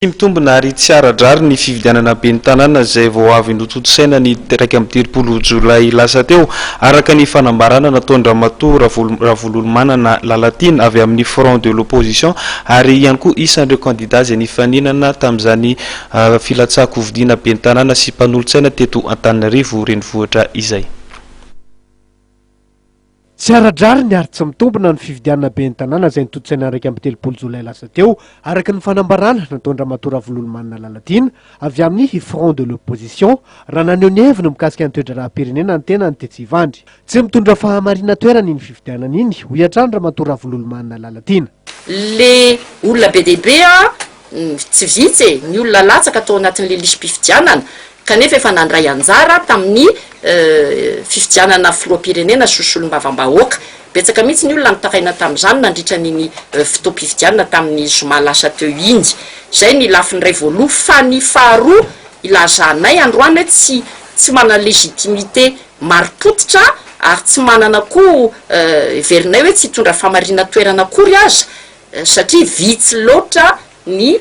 Tsy mitombina ary tsy ara-drariny ny fifidianana ben'ny tanàna izay vao avy notontosaina ny 31 jolay lasa teo, araka ny fanambarana nataon-dRamatoa Ravololomanana Lalatiana avy amin'ny Front de l'Opposition ary ihany koa isan'ireo kandida izay nifaninana tamin'izany filatsahan-kofidiana ben'ny tanàna sy mpanolotsaina teto Antananarivo renivohitra izay. Tsy ara-drariny ary tsy mitombina ny fifidianana ben'ny tanàna izay notontosaina ny 31 jolay lasa teo, araka ny fanambarana nataon-dRamatoa Ravololomanana Lalatiana avy amin'ny Front de l'Opposition, raha naneho ny heviny mikasika ny toe-draharaham-pirenena ny tenany tetsy Ivandry. Tsy mitondra fahamarinan-toerana iny fifidianana iny, hoy hatrany Ramatoa Ravololomanana Lalatiana. Le olona be dia be an, tsy vitsy e, ny olona latsaka tao anatin'le lisi-pifidianana kanefa efa nandray anjara tamin'ny fifidianana filoham-pirenena sy solombavambahoaka. Betsaka mihitsy ny olona nitaraina tamin'izany nandritra an'iny fotoam-pifidianana tamin'ny zoma lasa teo iny. Izay ny lafiny iray voaloha. Fa ny faharoa ilazanay androany hoe tsy tsy manana légitimité marim-pototra ary tsy manana koa heverinay hoe tsy hitondra fahamarinan-toerana akory aza satria vitsy loatra ny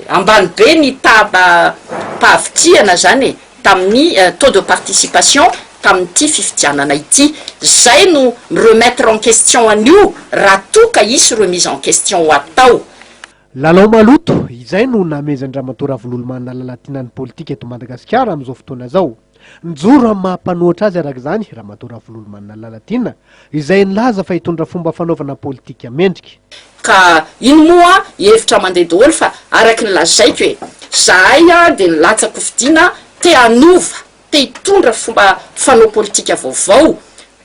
ambany be ny taham-pahavitrihana zany e, tamin'ny taux de participation tamin'ity fifidianana ity. Zay no mi-remettre en question an'io raha toa ka hisy remise en question ho atao. Lalao maloto, izay no namehezan-dRamatoa Ravololomanana Lalatiana ny politika eto Madagasikara amin'izao fotoana izao. Nijoro amin'ny maha mpanohitra azy araka izany Ramatoa Ravololomanana Lalatiana, izay nilaza fa hitondra fomba fanaovana politika mendrika. Ka iny moa hevitra mandeha daholo fa araky ny lazaiko e, zahay dia nilatsa-kofidina te hanova, te hitondra fomba fanao politika vaovao,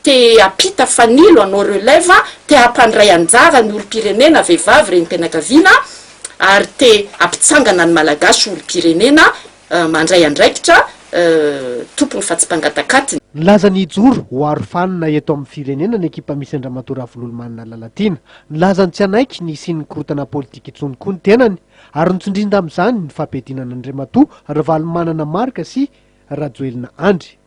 te hampita fanilo hanao relève, te hampandray anjara ny olom-pirenena, vehivavy, renim-pianakaviana, ary te hampitsangana ny Malagasy ho olom-pirenena mandray andraikitra, tompony fa tsy mpangatak'atiny. Nilaza ny hijoro ho arofanina eto amin'ny firenena ny ekipa misy an-dRamatoa Ravololomanana Lalatiana. Nilaza ny tsy hanaiky ny hisian'ny korontana politika intsony koa ny tenany ary notsindriany tamin'izany ny fampiadiana an'Andriamatoa Ravalomanana Marc sy Rajoelina Andry.